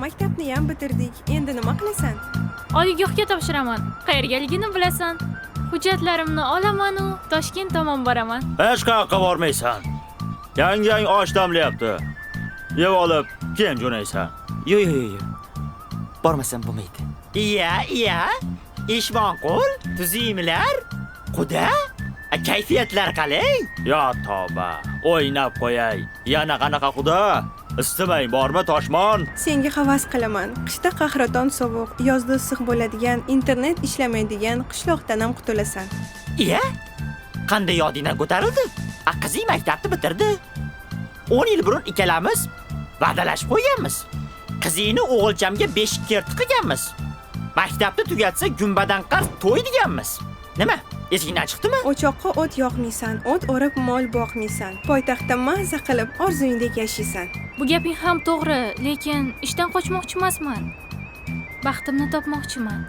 Maktabni ham bitirdik. Endi nima qilasan? Oliygohga topshiraman. Qayergaligini bilasan. Hujjatlarimni olaman-u Toshkent tomon boraman. Hech qayoqqa bormaysan. Yangi osh damlayapti. Yeb olib, keyin jo'naysan. Yo'q, yo'q, yo'q, yo'q. Bormasam bo'lmaydi. Iya, iya. Eshmonqul, tuzingmilar? Quda? Kayfiyatlar qalay? Yo tavba, o'ynab qo'yay. Yana qanaqa xudo? Istimang bormi, Toshmon? Senga havas qilaman. Qishda qahraton sovuq, yozda issiq bo'ladigan, internet ishlamaydigan qishloqdan ham qutulasan. Iya? Qanday yodingdan ko'tarildi? Qizing maktabni bitirdi. 10 yil burun ikkalamiz va'dalashib qo'yganmiz. Qizingni o'g'ilchamga 5 kerti qilganmiz. Maktabni tugatsa gumbadan qarz to'y deganmiz. Nima? Esingdan chiqdimi? O'choqqa o't yoqmaysan, o't o'rib mol boqmaysan. Poytaxtda mazza qilib orzuyingdek yashaysan. Bu gaping ham to'g'ri, lekin ishdan qochmoqchi emasman. Baxtimni topmoqchiman.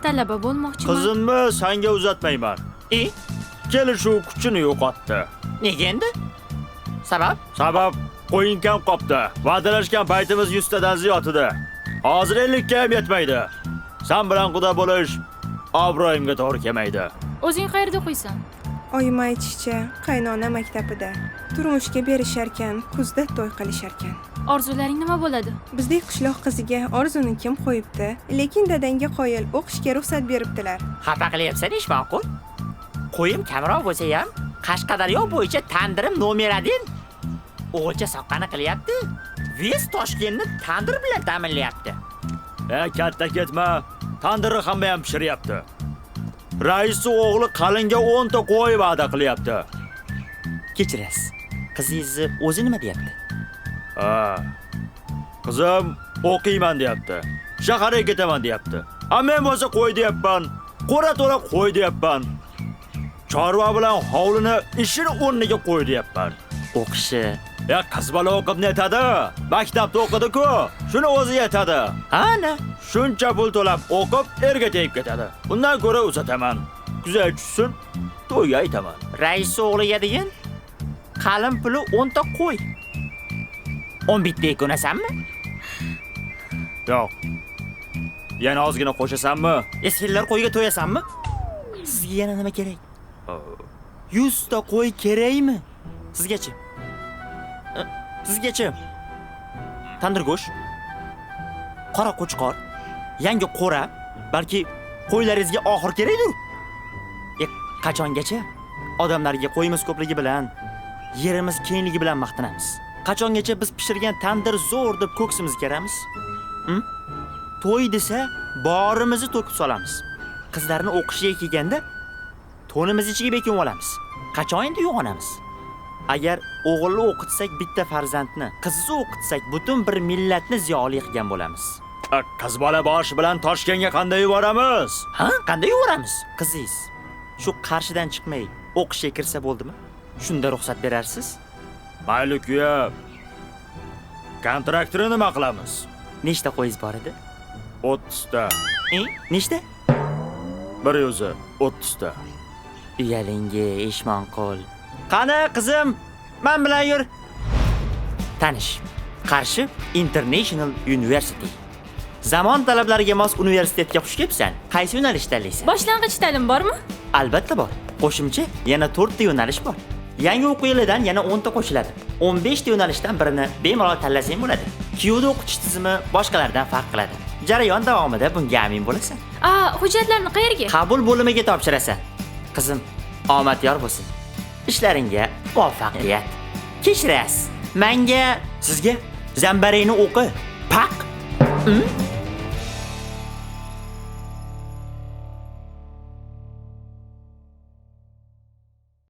Talaba bo'lmoqchiman. Qizimni senga uzatmayman. E? Kelishuv kuchini yo'qotdi. Nega endi? Sabab? Sabab qo'ying kam qopti. Va'dalashgan paytimiz 100 tadan ziyod edi. Hozir 50 ga ham yetmaydi. Sen bilan quda bo'lish obro'yimga to'g'ri kelmaydi. O'zing qayerda o'qiysan? Oyim aytishicha, qaynona maktabida. Turmushga berisharkan, kuzda to'y qilisharkan. Orzularing nima bo'ladi? Bizdek qishloq qiziga orzuni kim qo'yibdi? Lekin dadangga qoyil o'qishga ruxsat beribdilar. Xafa qilyapsan, Eshmonqul. Qo'yim kamroq bo'lsa ham, Qashqadaryo bo'yicha tandirim nomer 1. O'g'ilcha soqqani qilyapti. Ves Toshkentni tandir bilan ta'minlayapti. Katta ketma. Tandirni hamma ham pishiryapti. Raisi o'g'li qalinga 10 ta qo'y va'da qilyapti. Kechirasiz. Qizingizni o'zi nima deyapti? Ha. Qizim o'qiyman deyapti. Shaharga ketaman deyapti. A men bo'lsa qo'y deyapman. Qo'ra to'la qo'y deyapman. Chorva bilan hovlini ishini o'rniga qo'y deyapman. O'qishi. Ya qiz bola o'qib netadi? Maktabda o'qidi-ku. Shuni o'zi yetadi. Ana. Shuncha pul to'lab o'qib erga tegib ketadi. Undan ko'ra uzataman. Kuzay tushsin, to'yga aytaman. Rais o'g'liga degan qalin puli 10 ta qo'y. 11 ta ko'nasanmi? Yo'q. Yana ozgina qo'shasanmi? Senlar qo'yga to'yasanmi? Sizga yana nima kerak? 100 ta qo'y kerakmi? Sizgachi? Sizgachi? Tandir go'sht, qora qo'chqor, yangi qo'ra, balki qo'ylaringizga oxir kerakdir. Qachongacha odamlarga qo'yimiz ko'pligi bilan, yerimiz kengligi bilan maqtanamiz? Qachongacha biz pishirgan tandir zo'r deb ko'ksimizni keramiz? To'y desa borimizni to'kib solamiz. Qizlarni o'qishiga kelganda to'nimiz ichiga bekinib olamiz. Qachon endi uyg'onamiz? Agar o'g'ilni o'qitsak bitta farzandni, qizni o'qitsak butun bir millatni ziyoli qilgan bo'lamiz. Qiz bola boshi bilan Toshkentga qanday yuboramiz? Ha, qanday yuboramiz? Qizingiz shu qarshidan chiqmay o'qishga kirsa bo'ldimi? Shunda ruxsat berarsiz? Mayli kuya. Kontraktni nima qilamiz? Nechta qo'yingiz bor edi? 30 ta. Nechta? Bir o'zi 30 ta. Uyalingi Eshmonqul. Qani qizim, men bilan yur. Tanish. Qarshi International University. Zamon talablariga mos universitetga xush kelibsan. Qaysi yo'nalish tanlaysan? Boshlang'ich ta'lim bormi? Albatta bor. Qo'shimcha yana 4 ta yo'nalish bor. Yangi o'quv yilidan yana 10 ta qo'shiladi. 15 ta yo'nalishdan birini bemalol tanlasang bo'ladi. Kiyovda o'qitish tizimi boshqalardan farq qiladi. Jarayon davomida bunga amin bo'lasan. Hujjatlarni qayerga? Qabul bo'limiga topshirasan. Qizim, omad yor bo'lsin. Ishlaringga muvaffaqiyat. Kechirasiz. Menga, sizga zambaringni o'qi. Paq.